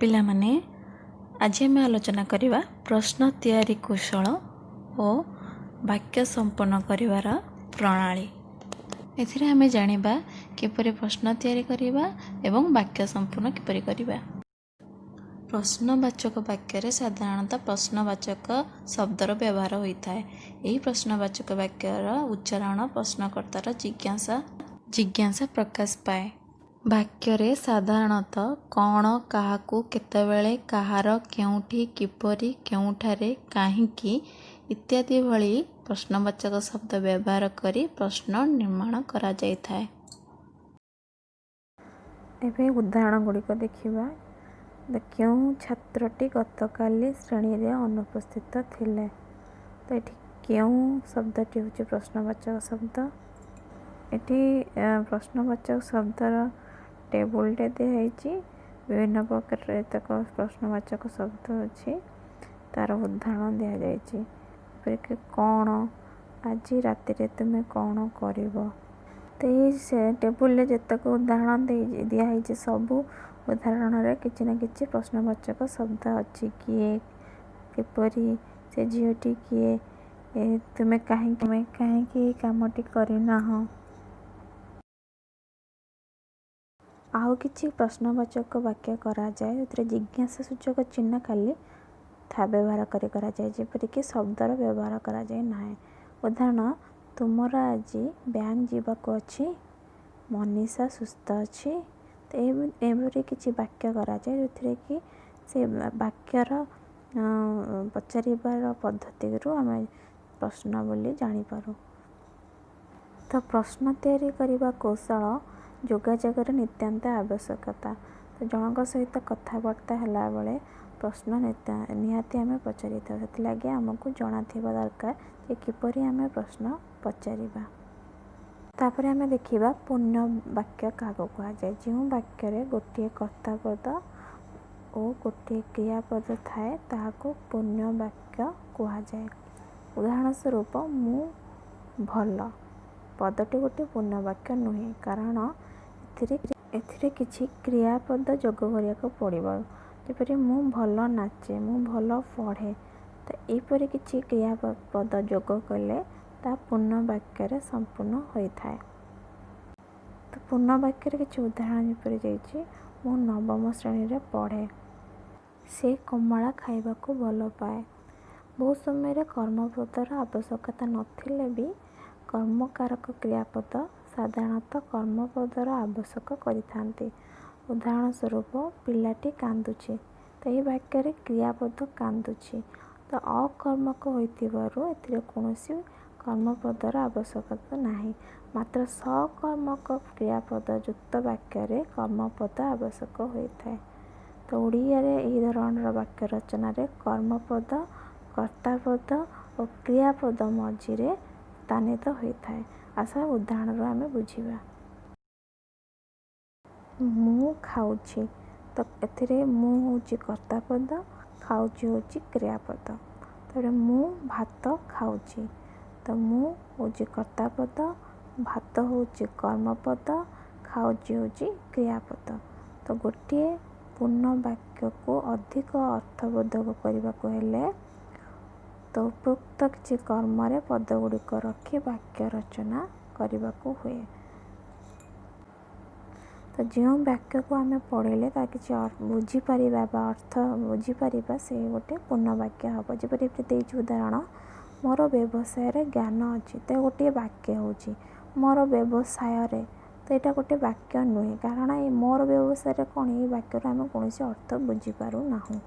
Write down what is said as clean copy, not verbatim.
ପିଲାମାନେ, ଆଜି ଆମେ ଆଲୋଚନା କରିବା ପ୍ରଶ୍ନ ତିଆରି କୌଶଳ ଓ ବାକ୍ୟ ସମ୍ପନ୍ନ କରିବାର ପ୍ରଣାଳୀ। ଏଥିରେ ଆମେ ଜାଣିବା କିପରି ପ୍ରଶ୍ନ ତିଆରି କରିବା ଏବଂ ବାକ୍ୟ ସମ୍ପୂର୍ଣ୍ଣ କିପରି କରିବା। ପ୍ରଶ୍ନବାଚକ ବାକ୍ୟରେ ସାଧାରଣତଃ ପ୍ରଶ୍ନବାଚକ ଶବ୍ଦର ବ୍ୟବହାର ହୋଇଥାଏ। ଏହି ପ୍ରଶ୍ନବାଚକ ବାକ୍ୟର ଉଚ୍ଚାରଣ ପ୍ରଶ୍ନକର୍ତ୍ତାର ଜିଜ୍ଞାସା ପ୍ରକାଶ ପାଏ। ବାକ୍ୟରେ ସାଧାରଣତଃ କ'ଣ, କାହାକୁ, କେତେବେଳେ, କାହାର, କେଉଁଠି, କିପରି, କେଉଁଠାରେ, କାହିଁକି ଇତ୍ୟାଦି ଭଳି ପ୍ରଶ୍ନବାଚକ ଶବ୍ଦ ବ୍ୟବହାର କରି ପ୍ରଶ୍ନ ନିର୍ମାଣ କରାଯାଇଥାଏ। ଏବେ ଉଦାହରଣ ଗୁଡ଼ିକ ଦେଖିବା। କେଉଁ ଛାତ୍ରଟି ଗତକାଲି ଶ୍ରେଣୀରେ ଅନୁପସ୍ଥିତ ଥିଲେ? ତ ଏଠି କେଉଁ ଶବ୍ଦଟି ହେଉଛି ପ୍ରଶ୍ନବାଚକ ଶବ୍ଦ। ଏଠି ପ୍ରଶ୍ନବାଚକ ଶବ୍ଦର ଟେବୁଲଟେ ଦିଆହେଇଛି। ବିଭିନ୍ନ ପ୍ରକାରର ଏତକ ପ୍ରଶ୍ନବାଚକ ଶବ୍ଦ ଅଛି, ତାର ଉଦାହରଣ ଦିଆଯାଇଛି। ଯେପରିକି କ'ଣ, ଆଜି ରାତିରେ ତୁମେ କ'ଣ କରିବ? ତ ଏଇ ସେ ଟେବୁଲରେ ଯେତେକ ଉଦାହରଣ ଦିଆହେଇଛି, ସବୁ ଉଦାହରଣରେ କିଛି ନା କିଛି ପ୍ରଶ୍ନବାଚକ ଶବ୍ଦ ଅଛି। କିଏ, କିପରି, ସେ ଝିଅଟି କିଏ, ତୁମେ କାହିଁକି ଏହି କାମଟି କରିନାହଁ? ଆଉ କିଛି ପ୍ରଶ୍ନବାଚକ ବାକ୍ୟ କରାଯାଏ, ଯେଉଁଥିରେ ଜିଜ୍ଞାସା ସୂଚକ ଚିହ୍ନ ଖାଲି ବ୍ୟବହାର କରି କରାଯାଏ, ଯେପରିକି ଶବ୍ଦର ବ୍ୟବହାର କରାଯାଏ ନାହିଁ। ଉଦାହରଣ: ତୁମର ଆଜି ବ୍ୟାଙ୍କ ଯିବାକୁ ଅଛି? ମନୀଷା ସୁସ୍ଥ ଅଛି? ତ ଏପରି କିଛି ବାକ୍ୟ କରାଯାଏ, ଯେଉଁଥିରେ କି ସେ ବାକ୍ୟର ପଚାରିବାର ପଦ୍ଧତିରୁ ଆମେ ପ୍ରଶ୍ନ ବୋଲି ଜାଣିପାରୁ। ତ ପ୍ରଶ୍ନ ତିଆରି କରିବା କୌଶଳ ଯୋଗାଯୋଗର ନିତ୍ୟାନ୍ତ ଆବଶ୍ୟକତା। ତ ଜଣଙ୍କ ସହିତ କଥାବାର୍ତ୍ତା ହେଲାବେଳେ ପ୍ରଶ୍ନ ନିହାତି ଆମେ ପଚାରିଥାଉ। ସେଥିଲାଗି ଆମକୁ ଜଣାଥିବା ଦରକାର ଯେ କିପରି ଆମେ ପ୍ରଶ୍ନ ପଚାରିବା। ତାପରେ ଆମେ ଦେଖିବା ପୂର୍ଣ୍ଣ ବାକ୍ୟ କାହାକୁ କୁହାଯାଏ। ଯେଉଁ ବାକ୍ୟରେ ଗୋଟିଏ କର୍ତ୍ତାପଦ ଓ ଗୋଟିଏ କ୍ରିୟାପଦ ଥାଏ, ତାହାକୁ ପୂର୍ଣ୍ଣ ବାକ୍ୟ କୁହାଯାଏ। ଉଦାହରଣ ସ୍ୱରୂପ, ମୁଁ ଭଲ ପଦଟି ଗୋଟିଏ ପୂର୍ଣ୍ଣ ବାକ୍ୟ ନୁହେଁ, କାରଣ ଏଥିରେ କିଛି କ୍ରିୟାପଦ ଯୋଗ କରିବାକୁ ପଡ଼ିବ। ଯେପରି ମୁଁ ଭଲ ନାଚେ, ମୁଁ ଭଲ ପଢ଼େ। ତ ଏହିପରି କିଛି କ୍ରିୟାପଦ ଯୋଗ କଲେ ତାହା ପୂର୍ଣ୍ଣ ବାକ୍ୟରେ ସମ୍ପୂର୍ଣ୍ଣ ହୋଇଥାଏ। ତ ପୂର୍ଣ୍ଣ ବାକ୍ୟରେ କିଛି ଉଦାହରଣ ଯେପରି ଦେଇଛି: ମୁଁ ନବମ ଶ୍ରେଣୀରେ ପଢ଼େ, ସେ କମଳା ଖାଇବାକୁ ଭଲ ପାଏ। ବହୁତ ସମୟରେ କର୍ମପଦର ଆବଶ୍ୟକତା ନଥିଲେ ବି କର୍ମକାରକ କ୍ରିୟାପଦ ସାଧାରଣତଃ କର୍ମପଦର ଆବଶ୍ୟକ କରିଥାନ୍ତି। ଉଦାହରଣ ସ୍ୱରୂପ, ପିଲାଟି କାନ୍ଦୁଛି। ତ ଏହି ବାକ୍ୟରେ କ୍ରିୟାପଦ କାନ୍ଦୁଛି ତ ଅକର୍ମକ ହୋଇଥିବାରୁ ଏଥିରେ କୌଣସି କର୍ମପଦର ଆବଶ୍ୟକତା ନାହିଁ। ମାତ୍ର ସକର୍ମକ କ୍ରିୟାପଦ ଯୁକ୍ତ ବାକ୍ୟରେ କର୍ମପଦ ଆବଶ୍ୟକ ହୋଇଥାଏ। ତ ଓଡ଼ିଆରେ ଏହି ଧରଣର ବାକ୍ୟ ରଚନାରେ କର୍ମପଦ, କର୍ତ୍ତାପଦ ଓ କ୍ରିୟାପଦ ମଝିରେ ସ୍ଥାନିତ ହୋଇଥାଏ। ଆସ, ଉଦାହରଣରୁ ଆମେ ବୁଝିବା। ମୁଁ ଖାଉଛି। ତ ଏଥିରେ ମୁଁ ହେଉଛି କର୍ତ୍ତାପଦ, ଖାଉଛି ହେଉଛି କ୍ରିୟାପଦ। ତାପରେ ମୁଁ ଭାତ ଖାଉଛି। ତ ମୁଁ ହେଉଛି କର୍ତ୍ତାପଦ, ଭାତ ହେଉଛି କର୍ମପଦ, ଖାଉଛି ହେଉଛି କ୍ରିୟାପଦ। ତ ଗୋଟିଏ ପୂର୍ଣ୍ଣ ବାକ୍ୟକୁ ଅଧିକ ଅର୍ଥବୋଧକ କରିବାକୁ ହେଲେ ତ ଉପରୋକ୍ତ କିଛି କର୍ମରେ ପଦଗୁଡ଼ିକ ରଖି ବାକ୍ୟ ରଚନା କରିବାକୁ ହୁଏ। ତ ଯେଉଁ ବାକ୍ୟକୁ ଆମେ ପଢ଼ିଲେ ତା କିଛି ବୁଝିପାରିବା ବା ଅର୍ଥ ବୁଝିପାରିବା, ସେ ଗୋଟେ ପୂର୍ଣ୍ଣ ବାକ୍ୟ ହେବ। ଯେପରି ଏଠି ଦେଇଛି ଉଦାହରଣ, ମୋର ବ୍ୟବସାୟରେ ଜ୍ଞାନ ଅଛି। ତ ଗୋଟିଏ ବାକ୍ୟ ହେଉଛି ମୋର ବ୍ୟବସାୟରେ। ତ ଏଇଟା ଗୋଟେ ବାକ୍ୟ ନୁହେଁ, କାରଣ ଏଇ ମୋର ବ୍ୟବସାୟରେ କ'ଣ, ଏଇ ବାକ୍ୟରୁ ଆମେ କୌଣସି ଅର୍ଥ ବୁଝିପାରୁନାହୁଁ।